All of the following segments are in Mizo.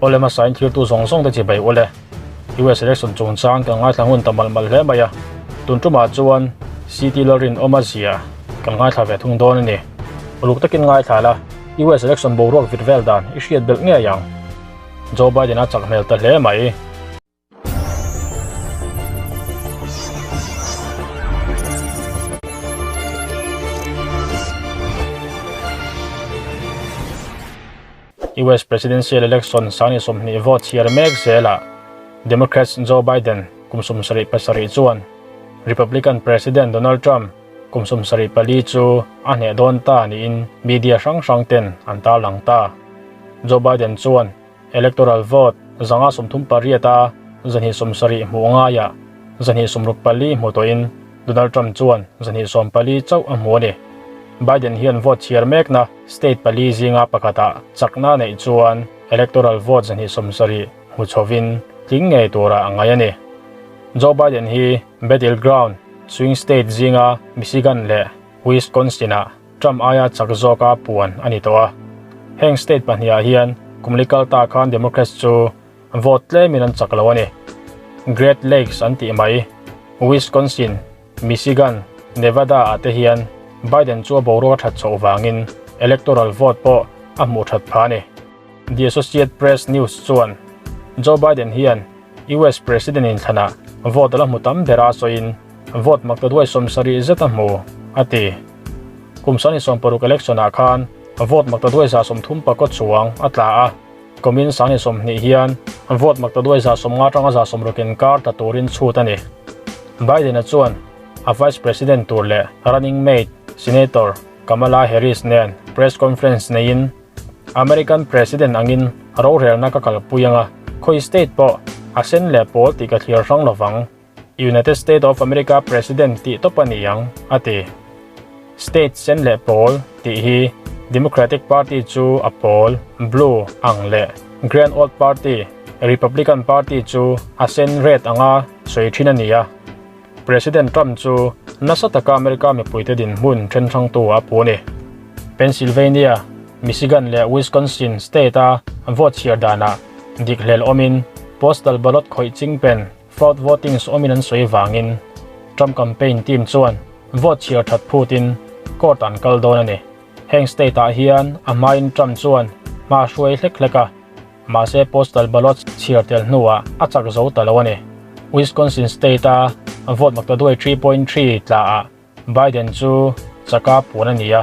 Awle hmasa in thiltu zawng zawng te chibai ule. US election chungchang kan ngaithla hun ta malh malh hle mai a, tun tumah chuan CT Lalrinawma zia kan ngaithla ve thung dawn a ni. Uluk takin ngaithla la, US election boruak vir vel dan i hriat belh ngei ang. Joe Biden a chak hmel ta hle mai. US Presidential Election 20 vote chhiar mek zelah Democrats Joe Biden kum 77 chuan Republican President Donald Trump kum 74 chu a hneh dawn ta niin media hrang hrang ten an tarlang ta. Joe Biden chuan Electoral vote 538 a 270 hmuh ngaiah 264 hmu tawhin Donald Trump chuan 214 chauh a hmu a ni. Biden hian vote chhiar mekna state pali zinga pakhatah chakna neih chuan electoral vote 270 hmu chhovin tling ngei tura a ngai a ni. Joe Biden hi battleground swing state zinga Michigan leh Wisconsin-ah Trump aia chak zawka puan a ni tawh a. Heng state pahnihah hian kum li kal ta khan Democrats chu vote tlemin an chak lo a ni. Great Lakes an tih mai, Wisconsin, Michigan, Nevada ah te hian Biden chu a boruak a that chhoh vangin electoral vote pawh a hmuh that phah a ni. The Associate Press News chuan Joe Biden hian US President inthlanah vote a la hmu tam ber a sawiin vote mak ta duai 70 zet a hmu, a ti. Kum 26 election ah khan vote mak ta duai 30 pakaw chuang a tla a, kumin 20 hian vote mak ta duai 50 atanga 60 inkar tla turin chhut a ni. Biden-a chuan a Vice President tur leh running mate Senator Kamala Harris nen press conference neiin American President angin rorelna ka kalpui anga, khawi state pawh a sen leh pawl tih ka thlir hrang lovang. United States of America President tih tawp a ni ang, a ti. State sen leh pawl tih hi Democratic Party chu a pawl, blue, ang leh Grand Old Party, Republican Party chu a sen, red, anga sawi thin a ni a. President Trump chu nasa taka America mipuite dinhmun then hrangtu a pu a ni. Pennsylvania, Michigan leh Wisconsin state-a vote chhiar danah dik hlel awmin postal ballot khawih chingpen fraud votings awmin an sawi vangin Trump campaign team chuan vote chhiar that phutin court an kal dawn a ni. Heng state-ah hian a hmain Trump chuan hma a hruai hlek hlek a. Mahse postal ballot chhiar tel hnuah a chak zo ta lo a ni. Wisconsin state-a vote maktaduai 3.3 tlaah Biden chu chaka puan a ni a.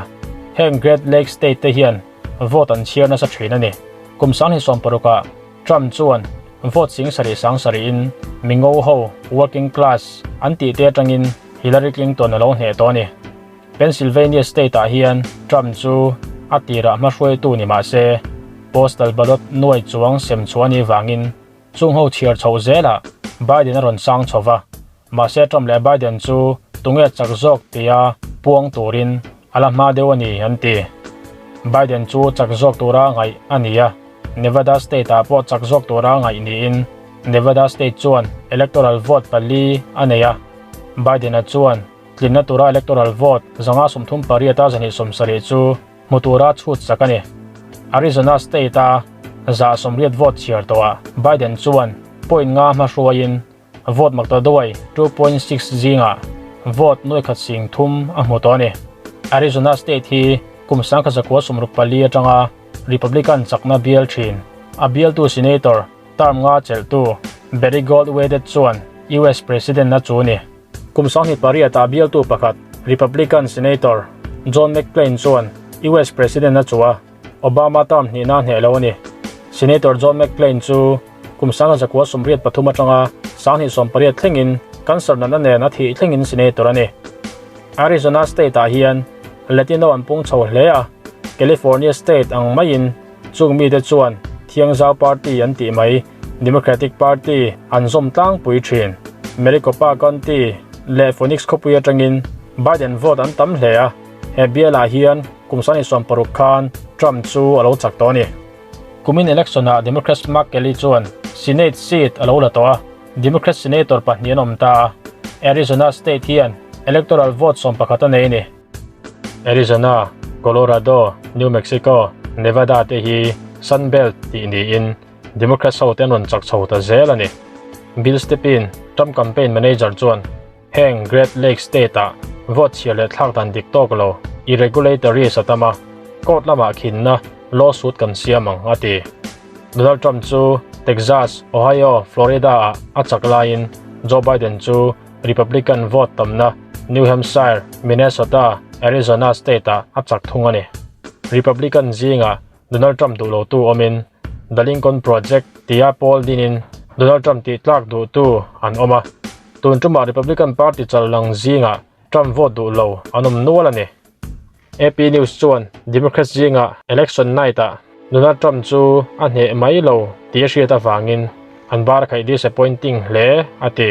Heng Great Lakes state te hian vote an chhiar nasa thin a ni. Kum 2016 ah Trump chuan vote 7,000 sarihin mingo ho, working class, an tih te atangin Hillary Clinton a lo hneh tawh a ni. Pennsylvania state-ah hian Trump chu a tirah hmahruaitu ni mah se, postal ballot nuai chuang sem chhuah a nih vangin chung ho chhiar chhoh zelah Biden a rawn sang chho va. Mahse Trump leh Biden chu tunge chak zawk tia puang turin a la hma deuh a ni an ti. Biden chu chak zawk tura ngaih a ni a, Nevada state-ah pawh chak zawk tura ngaih niin Nevada state chuan electoral vote pali a nei a, Biden-a chuan Tlinna tura electoral vote 538 a 270 chu hmu tura chhut sak a ni. Arizona state-a 180 vote chhiar tawhah Biden chuan point nga hma hruaiin vote maktaduai 2.6 zingah vote nuaikhat sing thum a hmu tawh a ni. Arizona state hi kum 1964 atanga Republican chakna bial thin a bialtu senator term nga chelhtu Barry Goldwater chuan US president a chu ni. Kum 28 ah bialtu pakhat Republican Senator John McCain chuan US President a chu a, Obama term hnihna a hneh lo a ni. Senator John McCain chu kum 1983 atanga 1980 thlengin cancer natna nen a thih thlengin Senator a ni. Arizona state ah hian Latino an pung chho hle a, California state ang maiin chung mite chuan Thiangzau Party an tih mai. Democratic Party an zawm tlangpui thin. Maricopa County leh Phoenix khawpui atangin Biden vote an tam hle a, he bialah hian kum 26 khan Trump chu a lo chak tawh a ni. Kumin election-ah Democrats Mark Kelly chuan Senate seat a lo la tawh a, Democrat Senator pahnih an awm ta a, Arizona state hian electoral vote 11 a nei a ni. Arizona, Colorado, New Mexico, Nevada te hi Sun Belt tih niin. Democrats ho te an rawn chak chho ta zel a ni. Bill Stepien, Trump campaign manager chuan heng Great Lakes state-ah vote chhiar leh thlak dan dik tawk lo, irregulatories a tam a, court lamah khinna lawsuit kan siam ang, a ti. Donald Trump chu Texas, Ohio, Florida-ah a chak laiin Joe Biden chu Republican vote tamna New Hampshire, Minnesota, Arizona state-ah a chak thung a ni. Republican zingah Donald Trump duh lotu awmin The Lincoln Project tia pawl dinin Donald Trump tih tlak duhtu an awm a. Tun tumah Republican Party chal lang zingah Trump vote duh lo an awm nual a ni. AP News chuan Democrats zingah election night-ah Donald Trump chu a hneh mai lo tih a hriat avangin an bar khaih disappointing hle a ti.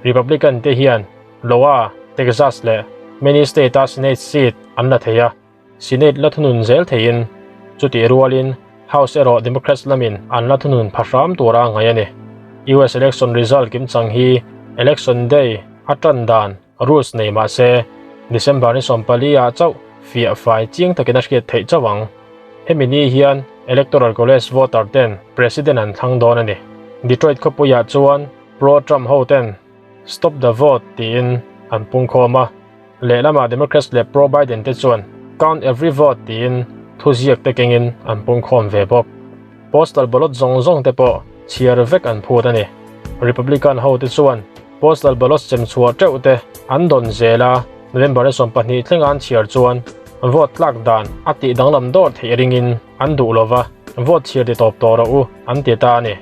Republican te hian Iowa, Texas leh many state-a Senate seat an la thei a, Senate la thunun zel theiin chutih rualin House erawh Democrats lamin an la thunun pha hram tura ngaih a ni. US election result kimchang hi election day a tan dan Rules nei mah se, December ni 14 ah chauh fiah fai chiang takin a hriat theih chauh ang. Hemi ni hian Electoral College voter ten President an thlang dawn a ni. Detroit khawpuiah chuan pro-Trump ho ten Stop the vote tiin an pungkhawm a, lehlamah Democrats leh pro-Biden te chuan Count every vote tiin thuziak te kengin an pungkhawm ve bawk. Postal ballot zawng zawng te pawh chhiar vek an phut a ni. Republican ho te chuan Postal ballot sem chhuah teuh te an dawn zel a, November 12 thlenga an chhiar chuan vote tlak dan a tih danglam dawr theih ringin an duh lova, vote chhiar ti tawp tawh rawh u an ti ta a ni.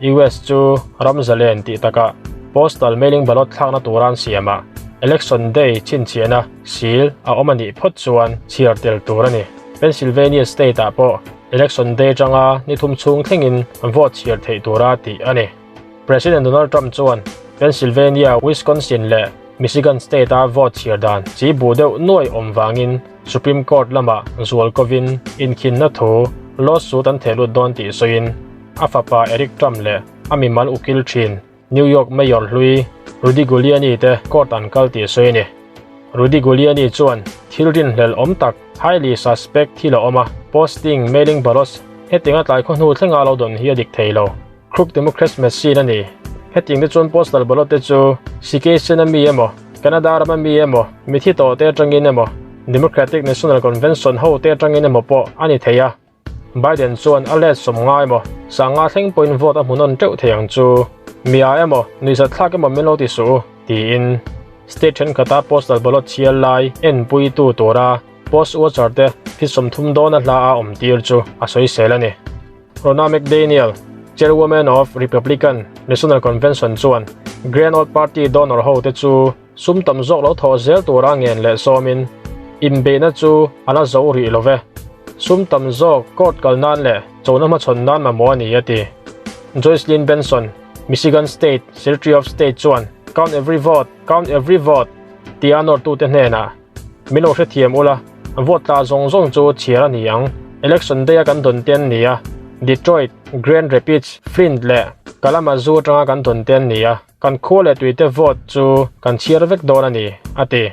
US chu ram zalen tih takah postal mailing ballot thlakna tura an siam a, election day chhinchhiahna seal a awm a nih phawt chuan chhiar tel tur a ni. Pennsylvania state ah pawh election day atanga ni thum chhung thlengin vote chhiar theih tura tih a ni. President Donald Trump chuan Pennsylvania, Wisconsin leh Michigan state-a vote chhiar dan chi buh deuh nuai awm vangin Supreme Court lamah zual kovin inkhinna thu lawsuit an theh lut dawn tih sawiin a fapa Eric Trump leh a mimal ukil thin New York Mayor hlui Rudy Giuliani te court an kal tih sawi a ni. Rudy Giuliani chuan thil rinhlelh awm tak, highly suspect thil a awm a, posting, mailing ballots hetianga tlai khaw hnu thlenga lo dawn hi a dik thei lo. Crook Democrats machine a ni. Hetiang te chuan postal ballot te chu Sikesen a mi emaw, Canada ram a mi emaw, mithi tawh te atangin emaw, Democratic National Convention ho te atangin emaw pawh a ni thei a. Biden chuan a let 50 emaw, 50 thleng pawhin vote a hmu nawn teuh thei ang chu. Mi a emaw, nuihzat thlak emaw min lo ti suh u, tiin state thenkhat a postal ballot chhiar lai enpuitu tura post watcher te thi 30 dawna hla a awm tir chu a sawisel a ni. Ronna McDaniel, Chairwoman of Republican National Convention chuan Grand Old Party donor ho te chu sum tam zawk lo thawh zel tura ngen leh sawmin inbeihna chu a la zo rih lo ve. Sum tam zawk court kal nan leh chona hmachhawn nan mamawh a ni a ti. Joycelyn Benson, Michigan State Secretary of State chuan Count every vote, count every vote tia nawrtute hnenah Min lo hrethiam ula, vote tla zawng zawng chu chhiar a ni ang. Election day a kan dawn te an ni a, Detroit, Grand Rapids, Flint leh Kalamazoo atanga kan dawn te an ni a, kan khua leh tuite vote chu kan chhiar vek dawn a ni, a ti.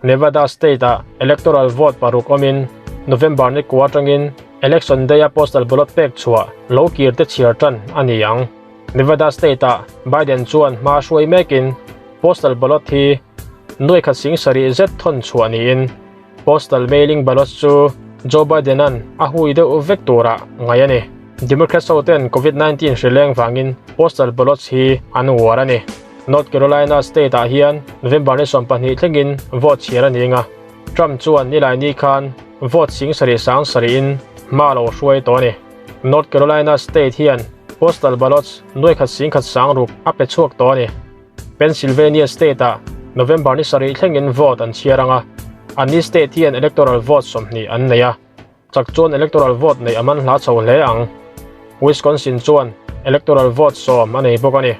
Nevada state-ah electoral vote paruk awmin November ni kua atangin election day-a postal ballot pek chhuah lo kir te chhiar tan a ni ang. Nevada state-ah Biden chuan hma hruai mekin postal ballot hi Nuai khat sing sarih zet thawn chhuah niin postal mailing ballots chu Joe Biden-a'n a hui deuh vek turah ngaih a ni. Democrats ho ten Covid-19 hri leng vangin postal ballots hi an uar a ni. North Carolina state-ah hian November ni 12 thlengin vote chhiar a ni anga, Trump chuan nilai ni khan vote sing sarih sang sarihin hma lo hruai tawh a ni. North Carolina state hian postal ballots nuai khat sing khat sang ruk a pe chhuak tawh a ni. Pennsylvania state-ah November ni sarih thlengin vote an chhiar ang a, anni state hian electoral vote 20 an nei a, chak chuan electoral vote neih a man hla chho hle ang. Wisconsin chuan electoral vote 10 a nei bawk a ni.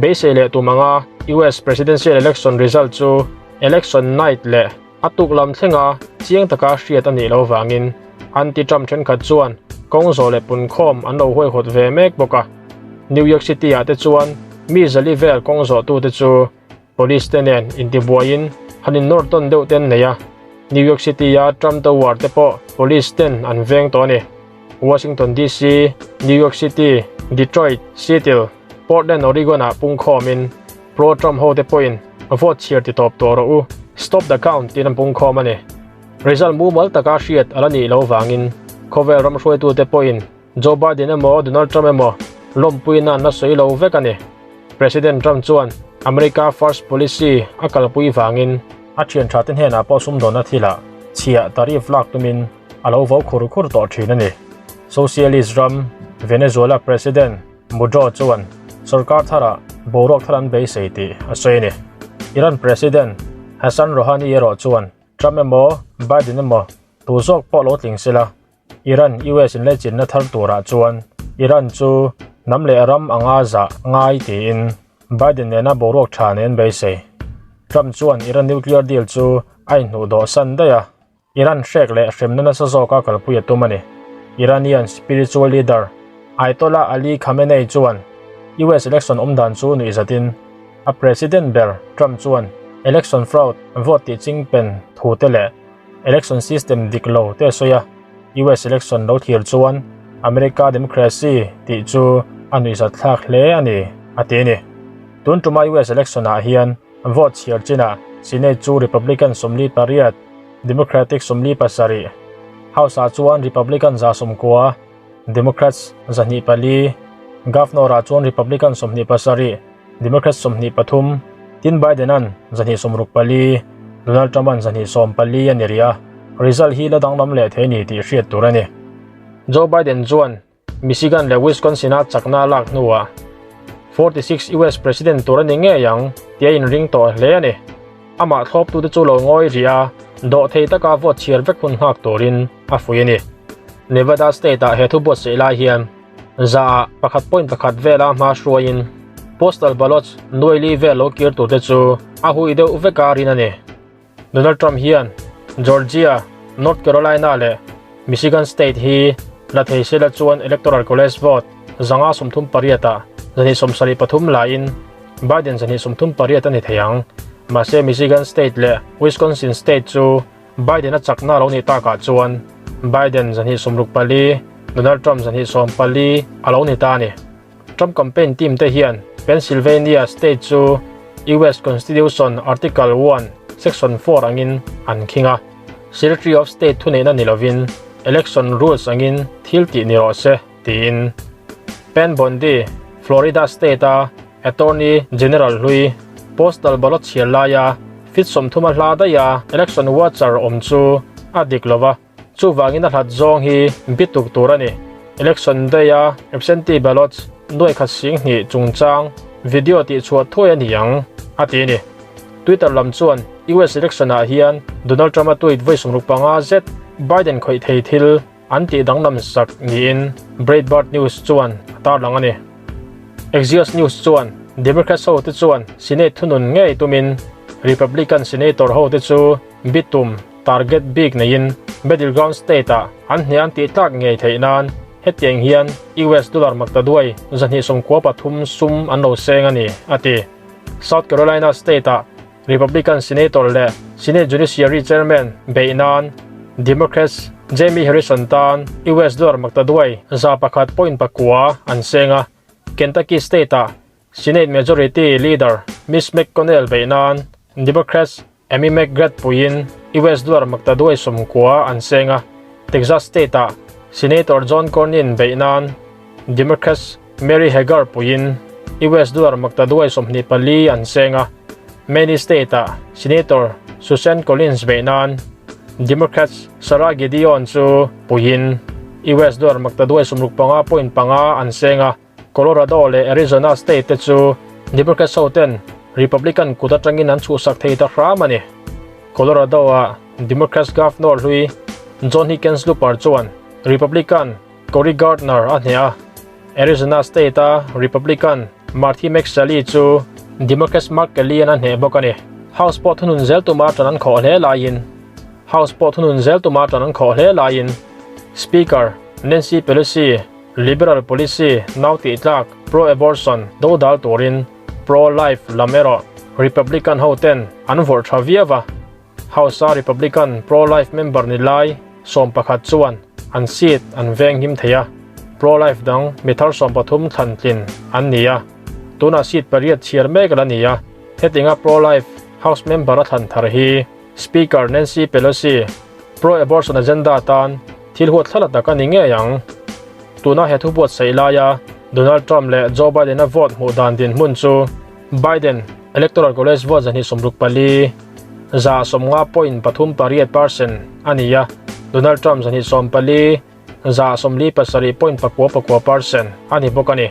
Beisei leh tum anga US presidential election result chu election night leh a tuk lam thlenga chiang taka hriat a nih loh vangin anti-Trump thenkhat chuan kawng zawh leh punkhawm an lo huaihawt ve mek bawk a. New York City-ah te chuan mi zali vel kawng zawhtute chu police te nen intibuaiin han innawr tawn deuh te an nei a. New York City-a Trump Tower te pawh police ten an veng tawh a ni. Washington DC, New York City, Detroit, Seattle, Portland, Oregon-ah pungkhawmin pro-Trump hote pawhin vote chhiar ti tawp tawh rawh u, Stop the count tiin an pungkhawm a ni. Result mumal taka hriat a la nih loh vangin khawvel ram hruaitute pawhin Joe Biden emaw Donald Trump emaw lawmpuina an la sawi lo vek a ni. President Trump chuan America First policy a kalpui vangin a thian thate hnenah pawh sumdawnna thilah chhiah tariff lak tumin a lo vo khur khur tawh thin a ni. Socialist ram Venezuela President Mudro chuan sorkar tharah boruak thar an beisei tih a sawi a ni. Iran President Hassan Rouhani erawh chuan Trump emaw Biden emaw tu zawk pawh lo tling sela Iran US inlaichinna thar turah chuan Iran chu hnam leh ram anga zah ngai tiin Biden nena boruak tha nen beisei. Trump chuan Iran nuclear deal chu a inhnuh dawh san daih a, Iran hrek leh hremna nasa zawka kalpui a tum a ni. Iranian spiritual leader Ayatollah Ali Khamenei chuan US election awmdan chu nuihzatin a president ber Trump chuan election fraud vote tih chingpen thu te leh Election system dik lo te a sawi a, US election lo thlir chuan America democracy tih chu a nuihzat thlak hle a ni, a ti a ni. Tun tuma US election ah hian vote chhiar chinah Senate chu Republican 48, Democratic 47, House ah chuan Republican 90, Democrats 104, Governor ah chuan Republican 27, Democrats 23, tin Biden-a'n 264, Donald Trump-a'n 214 a ni rih a, result hi la danglam leh thei a ni tih hriat tur a ni. Joe Biden chuan Michigan leh Wisconsin-a chakna a lak hnuah 46 US President tur a ni ngei ang tih a inring tawh hle a ni. Amah thlawptute chu lo ngawi rih a, dawhthei taka vote chhiar vek hun nghak turin a fuih a ni. Nevada State-ah he thu buatsaih lai hian Zaah 1.1 vela hma hruaiin postal ballots nuaili vel lo kir turte chu a hui deuh vek a rin a ni. Donald Trump hian Georgia, North Carolina leh Michigan state hi la thei sela chuan electoral college vote 538 ah 273 laiin Biden 238 a ni thei ang. Mahse Michigan state leh Wisconsin state chu Biden-a chakna lo nih takah chuan Biden 264, Donald Trump 240 a lo ni ta a ni. Trump campaign team te hian Pennsylvania state chu US Constitution Article 1, Section 4 angin an khing a, Secretary of State thuneihna ni lovin election rules angin thil tih ni rawh se tiin. Pam Bondi, Florida state-a Attorney General hlui, postal ballot chhiar laia feet 30 a hla daiha election watcher awm chu a dik lo va, chuvangin a hlat zawng hi bituk tur a ni. Election day-a absentee ballots nuai khat sing hnih chungchang video tihchhuah thuai a ni ang, a ti a ni. Twitter lam chuan US election-ah hian Donald Trump-a tweet vawi 65 zet Biden khawih thei thil An tih danglam sak niin Breitbart News chuan a tarlang a ni. Axios News chuan Democrats hote chuan Senate thunun ngei tumin Republican Senator hote chu bitum, target, bik neiin battleground state-ah an hneh an tih tlak ngei theih nan hetiang hian US dollar maktaduai 293 sum an lo seng a ni, a ti. South Carolina state-ah Republican Senator leh Senate Judiciary Chairman beih nan Democrats Jamie Harrison tan US dollar maktaduai 100.9 an seng a, Kentucky State-ah Senate Majority Leader Mitch McConnell beih nan Democrats Amy McGrath puiin US dollar maktaduai 90 an seng a, Texas State-ah Senator John Cornyn beih nan Democrats Mary Hagar puiin US dollar maktaduai 24 an seng a, Maine State-ah Senator Susan Collins beih nan Democrats Sarah Gideon chu puiin US dollar maktaduai 65.5 an seng a, Colorado leh Arizona state te chu Democrats ho ten Republican kut atangin an chhuhsak thei ta hram a ni. Colorado-ah Democrats Governor hlui John Hickenlooper chuan Republican Cory Gardner a hneh a, Arizona State-a Republican Marty McSally chu Democrats Mark Kelly-a'n a hneh bawk a ni. House pawh thunun zel tuma ṭan an khawh hle laiin House pawh thunun zel tuma ṭan an khawh hle laiin Speaker Nancy Pelosi liberal policy nau tih tlak pro-abortion do dal turin pro-life lam erawh Republican hoten an vawrh ṭha viau a. House-a Republican pro-life member ni lai 11 chuan. an seat an venghim thei a, pro-life dang mi thar 13 thlan tlin an ni a, tunah seat pariat chhiar mek a la ni a, hetinga pro-life House member a thlan thar hi Speaker Nancy Pelosi pro-abortion agenda tan thil huat thla la tak a ni ngei ang. Tuna he thu buatsaih laia Donald Trump leh Joe Biden-a vote hmuh dan dinhmun chu Biden Electoral College vote 264, 50.38 percent a ni a, Donald Trump 214, 47.99 percent a ni bawk a ni.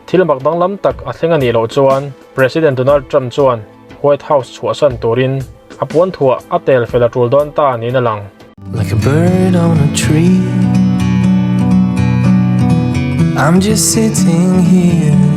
Thil mak danglam tak a thleng a nih loh chuan President Donald Trump chuan White House chhuahsan turin a puanthuah a tel fel a tul dawn ta niin a lang. Like a bird on a tree I'm just sitting here.